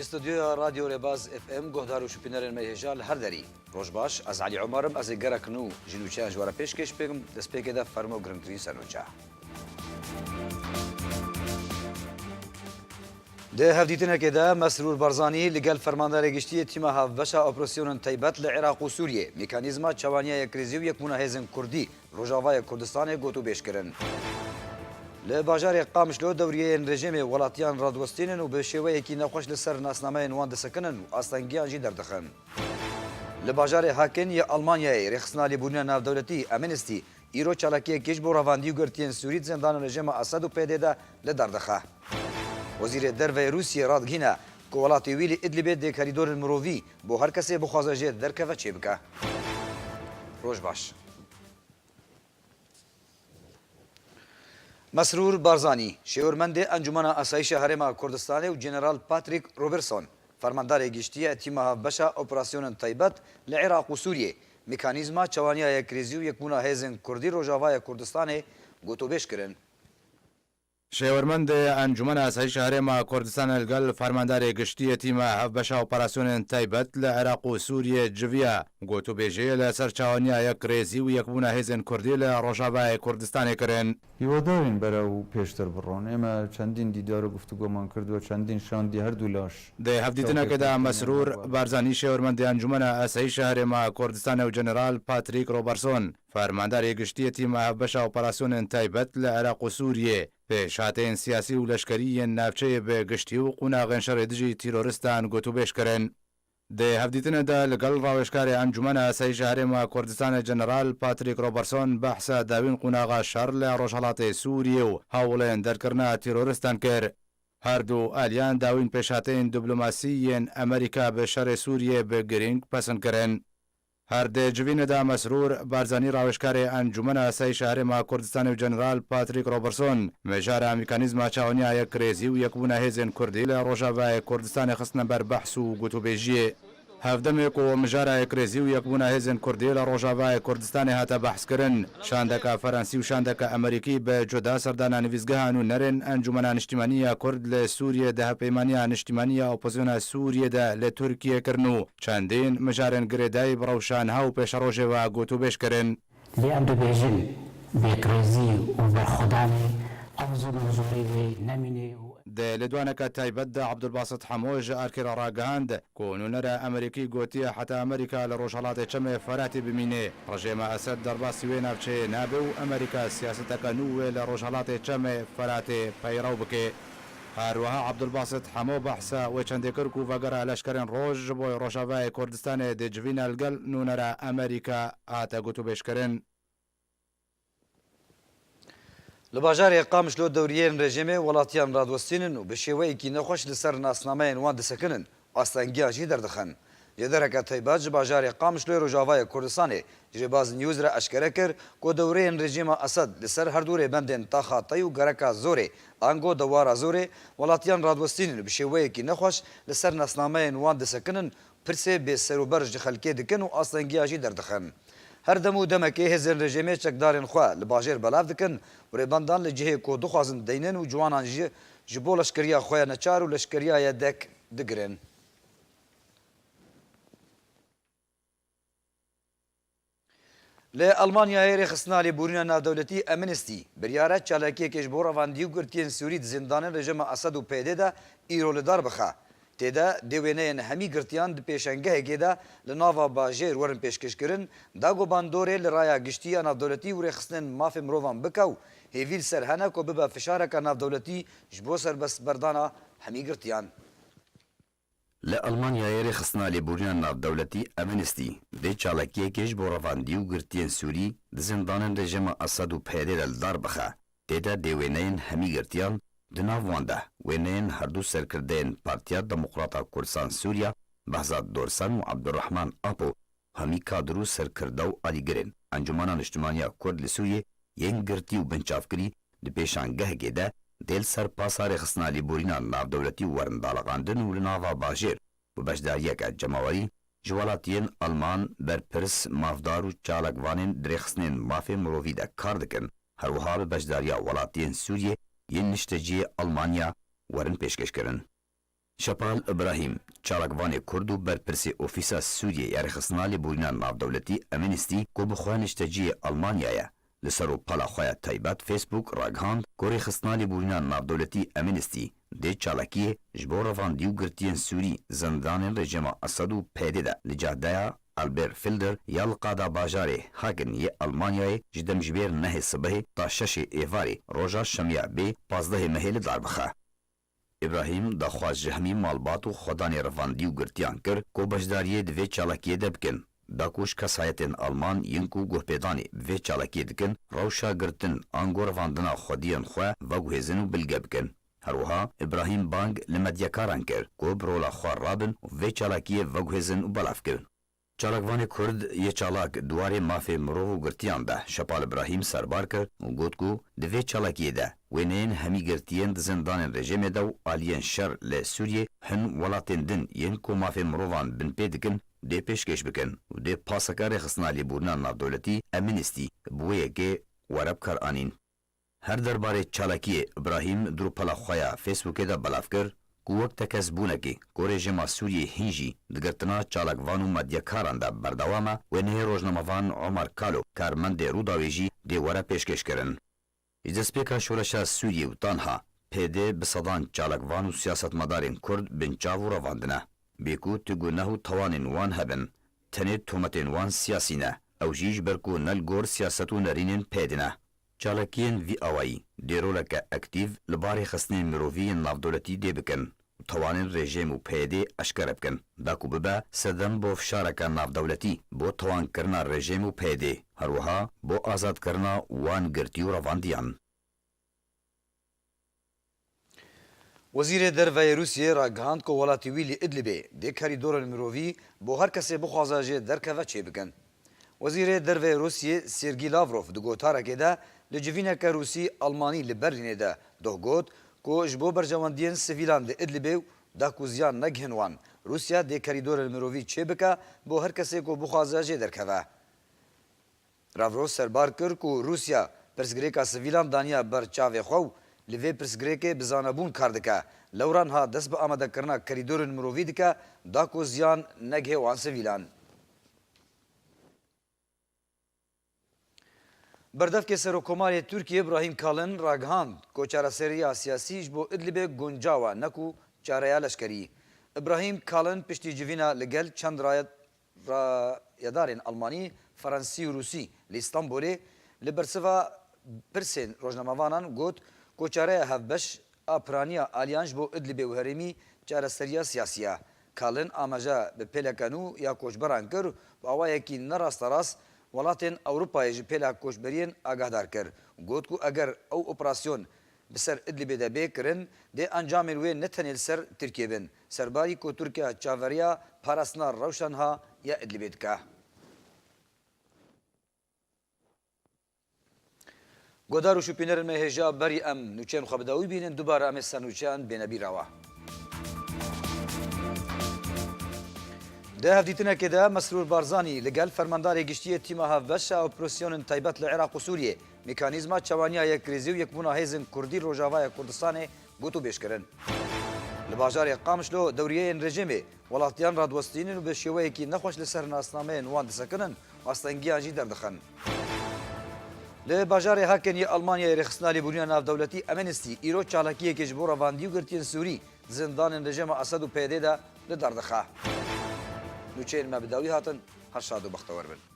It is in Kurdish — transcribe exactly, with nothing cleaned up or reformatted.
Stûdyoya Radyo Rêbaz F M, guhdar û şopînerên me hêja li her derî. Roj baş, ez Elî Omer im, ez ê gerek nû ji nûçeyan ji we re pêşkêş bikim, destpêkê de fermo girîngtirîn ser nûçe. Di hevdîtinekê de Mesrûr Barzanî li gel Fermandarê Giştî yê Tîma Hevbeşa Operasyonên Taybet li Iraq û Sûriyê, Mekanîzma Çawaniya Yekrêzî û Yekbûna Hêzên Kurdî Rojavayê Kurdistanê gotûbêj kirin. Li bajarê Qamişlo dewriyeyên rejîmê welatiyan radiwestînin û bi şêweyekî nexweş li ser nasnameyên wan disekinin û astengiyan jî derdixin. Li bajarê Hakin yê Almanyayê rêxistina lêbûrîna navdewletî Amnesty îro çalakiyekê ji bo revandî û girtiyên Sûrî di zindanên rejîma Esed û P D de li dar dixe. Wezîrê Derve yê Rûsiyê radigihîne ku welatê wî li Idlibê dê kerîdorên mirovî bo her kesê bixwaze jê derkeve çêbike. Roj baş. Mesrûr Barzanî, şêwirmendê Encûmena Asayîşa Herêma Kurdistanê û General Patrick Robertson, Fermandarê Giştî yê Tîma Hevbeşa Operasyonên Taybet li Iraq û Sûriyê, Mekanîzma Çawaniya Yekrêzî û Yekbûna Hêzên Kurdî Rojavayê Kurdistanê gotûbêj kirin. Şêwirmendê Encûmena Asayîşa Herêma Kurdistanê li gel Fermandarê Giştî yê Tîma Hevbeşa Operasyonên Taybet li Iraq û Sûriyê civiya. Gotûbêjiyê li ser çawaniya yekrêzî û yekbûna hêzên Kurdî li Rojavayê Kurdistanê kirin. هیوادارین بەرەو پێشتر بڕۆن. ئێمە چەندین دیدار و گفتوگۆمان کردووە، چەندین شاندی هەردوو لاش. Di hevdîtinekê de Mesrûr Barzanî, şêwirmendê Encûmena Asayîşa Herêma Kurdistanê û General Patrick Robertson, Fermandarê Giştî yê Tîma Hevbeşa Operasyonên Taybet li Iraq û Sûriyê, pêşhateyên siyasî û leşkerî yên navçeyê bi giştî û qonaxên şerê dijî terorîstan gotûbêj kirin. Di hevdîtinê de li gel rawêjkarê Encûmena Asayîşa Herêma Kurdistanê General Patrick Robertson behsa dawîn qonaxa şer li Rojhelatê Sûriyê û hewlên derkirina terorîstan kir. Her du aliyan dawîn pêşhateyên diplomasî yên Amerîka bi şerê Sûriyê bi girîng pesend kirin. Her di civînê de Mesrûr Barzanî, rawêjkarê Encûmena Asayîşa Herêma Kurdistanê û General Patrick Robertson, mijara Mekanîzma Çawaniya Yekrêzî û Yekbûna Hêzên Kurdî li Rojavayê Kurdistanê xistine ber behs û gotûbêjiyê. Hevdemê ku mijara yekrêzî û yekbûna hêzên Kurdî li Rojavayê Kurdistanê hate behskirin, şandeke Ferensî û şandeke Amerîkî bi cuda serdana nivîsgeha nûnerên Encûmena Niştîmanî ya Kurd li Sûriyê di Hevpeymaniya Niştîmanî ya Opozisyona Sûriyê de li Tirkiyê kirin û çendîn mijarên girêdayî bi rewşa niha û pêşerojê ve gotûbêj kirin. Lê em dibêjin, bi yekrêzî û berxwedanê ew zilm û zorê wê nemîne û Di lêdwaneke taybet de Abdulbasit Hemo ji erkê re ragihand ku nûnera Amerîkî gotiye heta Amerîka li Rojhelatê Çemê Feratê bimîne. Rejêma Esed derbasî wê navçeyê nabe û Amerîka siyaseteke nû wê li Rojhelatê Çemê Feratê peyrew bike. Her wiha Abdulbasit Hemo behsa wê çendê kir ku vegera leşkerên Roj ji bo Rojavayê Kurdistanê di civîna li gel nûnera Amerîka hate gotûbêjkirin. Li bajarê Qamişlo dewriyên rejîmê welatiyan radiwestînin û bi şêweyekî nexweş li ser nasnameyên wan disekinin, astengiyan jî derdixin. Lêdereke taybet ji bajarê Qamişloyê Rojavayê Kurdistanê ji Rêbaz News re eşkere kir ku dewreyên rejîma Esed li ser her du rêbendên Taxa Tey û Gereka Zorê, ango Dewara Zorê, welatiyan radiwestînin û bi şêweyekî nexweş li ser nasnameyên wan disekinin, pirsê bêserûber ji xelkê dikin û astengiya jî derdixin. Her dem û demekê hêzên rejîmê çekdarên xwe li bajêr belav dikin û rêbendan li cihê ku dixwazin deynin û ciwanan jî ji bo leşkeriya xwe ya neçar û leşkeriya YDK digirin. Li Almanyayê rêxistina lêborîna navdewletî Amnesty biryar e çalakiyekê ji bo revandî û girtiyên Sûrî di zindanên rejîma Esed û P Y D de îro li dar bixe. Tê de dê wêneyên hemî girtiyan di pêşengehekê de li nava bajêr werin pêşkêşkirin, da ku bandorê li raya giştî ya navdewletî û rêxistinên mafê mirovan bike û hêvî li ser hene ku bibe fişareke navdewletî ji bo serbestberdana hemî girtiyan. Li Almanyayê rêxistina lêborîna navdewletî Amnesty dê çalakiyekê ji bo revandî û girtiyên Sûrî di zindanên rejîma Esed û P Y D de li dar bixe. Tê de dê wêneyên hemî girtiyan, di nav wan de wêneyên her du serkirdeyên Partiya Demokrata Kurdistan Sûriya, Behzat Dorsan û Abdurrahman Apo, hemî kadir û serkirde û alîgirên Encûmena Niştimanî ya Kurd li Sûriyê yên girtî û binçavkirî di pêşangehekê de dê li ser pasa rêxistina lêborîna navdewletî werin daliqandin û li nava bajêr bi beşdariyeke cemawerî ji welatiyên Alman, berpirs, mafdar û çalakvanên di rêxistinên mafê mirovî de kar dikin, her wiha bi beşdariya welatiyên Sûriyê yên niştecihê Almanya werin pêşkêşkirin. Şepal Îbrahîm, çalakvanê Kurd û berpirsê Ofîsa Sûriyê ya Rêxistina Lêborîna Navdewletî Amnesty ku bi xwe nişteciyê Almanya ye, li ser rûpela xwe ya taybet Facebook ragihand ku Rêxistina Lêborîna Navdewletî Amnesty dê çalakiyê ji bo revandî û girtiyên Sûrî zindanên rejîma Esed û P Y D de li cadeya Albert Filder ya li qada bajarê Hagen yê Almanyayê ji demjimêr nehê sibehê ta şeşê êvarê roja şemiya bê pazdehê mehê li dar bixe. Îbrahîm daxwaz ji hemî malbat û xwedanê revandî û girtiyan kir ku beşdariyê di vê çalakiyê de bikin, da ku ji kesayetên Alman yên ku guhpêdanê bi vê çalakiyê dikin, rewşa girtin ango revandina xwediyên xwe veguhêzin û bilge bikin. Her wiha Îbrahîm bang li medyakaran kir ku bi rola xwe rabin û vê çalakiyê veguhêzin û belav kirin. Çalakvanê Kurd yê çalak di warê mafê mirov û girtiyan de Şepal Îbrahîm serbar kir û got ku di vê çalakiyê de wêneyên hemî girtiyên di zindanên rejîmê de û aliyên şer li Sûriyê hin welatên din yên ku mafê mirovan binpê dikin dê pêşkêş bikin û dê paseke Rêxistina Lêborîna Navdewletî Amnesty bi wê yekê were bikaranîn. Her derbarê çalakiyê Îbrahîm di rûpela xwe ya Facebookê de belav kir ku wek tekez bûnekê ku rejîma Sûriyê hîn jî di girtina çalakvan û medyakaran de berdewam e, wêneyê rojnamevan Omar Kalo, karmendê Rûdawê jî dê were pêşkêşkirin. Ji destpêka şoreşa Sûriyê û ta niha P Y D bi sedan çalakvan û siyasetmedarên Kurd binçav û revandine. Bê ku tu guneh û tawanên wan hebin, tenê tometên wan siyasî ne. Ew jî ji ber ku ne li gor siyaset û nerînên P Y D ne. Çalakiyên vî awayî dê roleke aktîf li ba rêxistinên mirovî yên navdewletî dê bikin û tawanên rejîm û P Y D eşkere bikin, da ku bibe sedem bo fişareke navdewletî bo tawankirina rejîm û P Y D, her wiha bo azadkirina wan girtî û revandiyan. Wezîrê Derve yê Rûsiyê ragihand ku welatê wî li Idlibê dê kerîdorên mirovî bo her kesê bixwaze jê derkeve çêbikin. Wezîrê Derve yê Rûsiyê Sergî Lavrov di gotarekê de li civîneke Rûsî-Almanî li Berlînê de doh got ku ji bo berjewendiyên sivîlan li Idlibê û da ku ziyan negihin wan, Rûsya dê kerîdorên mirovî çêbike bo her kesê ku bixwaze jê derkeve. Lavrov serbar kir ku Rûsya pirsgirêka sivîlan daniya ber çavê xwe û li vê pirsgirêkê bi zanebûn kar dike. Lewra niha dest bi amadekirina kerîdorên mirovî dike, da ku ziyan negihê wan sivîlan. Berdevkê Serokkomarê Tirkiyê Îbrahîm Kalin ragihand ku çareseriya siyasî ji bo Idlibê guncaw e, ne ku çareya leşkerî. Îbrahîm Kalin piştî civîna li gel çend raye rayedarên Almanî, Fransî û Rûsî li Îstanbulê li bersiva pirsên rojnamevanan got ku çareya hevbeş a piraniya aliyan ji bo Idlibê û herêmî çareseriya siyasî ye. Kalin amaje bi pêleke nû ya koçberan kir û bi awayekî ne rasterast welatên Ewropayê ji pêla koçberiyên agahdar kir. Got ku eger ew operasyon bi ser Idlibê de bê kirin, dê encamên wê ne tenê li ser Tirkiyê bin. Serbarî ku Tirkiye çaveriya parastina rewşa niha ya Idlibê dike. Godar û şopînerên me hêja berî em nûçeyên xwe bi dawî bînin, dubare em ê ser nûçeyan bêne bîra we. Di hevdîtinekê de Mesrûr Barzanî li gel Fermandarê Giştî yê Tîma Hevbeş a Operasyonên Taybet li Iraq û Sûriyê, Mekanîzma Çawaniya Yekkrêzî û Yekbûna Hêzên Kurdî Rojavaya Kurdistanê gotûbêj kirin. Li bajarê Qamişlo dewriyeyên rejîmê welatiyan radiwestînin û bi şêweyekî nexweş li ser nasnameyên wan disekinin û astengiyan jî derdixin. Li bajarê Haken yê Almanyayê Rêxistina Lêborîna Navdewletî Amnesty îro çalakiyekê ji bo revandî û girtiyên Sûrî di zindanên rejîma Esed û P Y D de li dar dixe. Nûçeyên me bi dawî hatin, her şad û bextewar bin.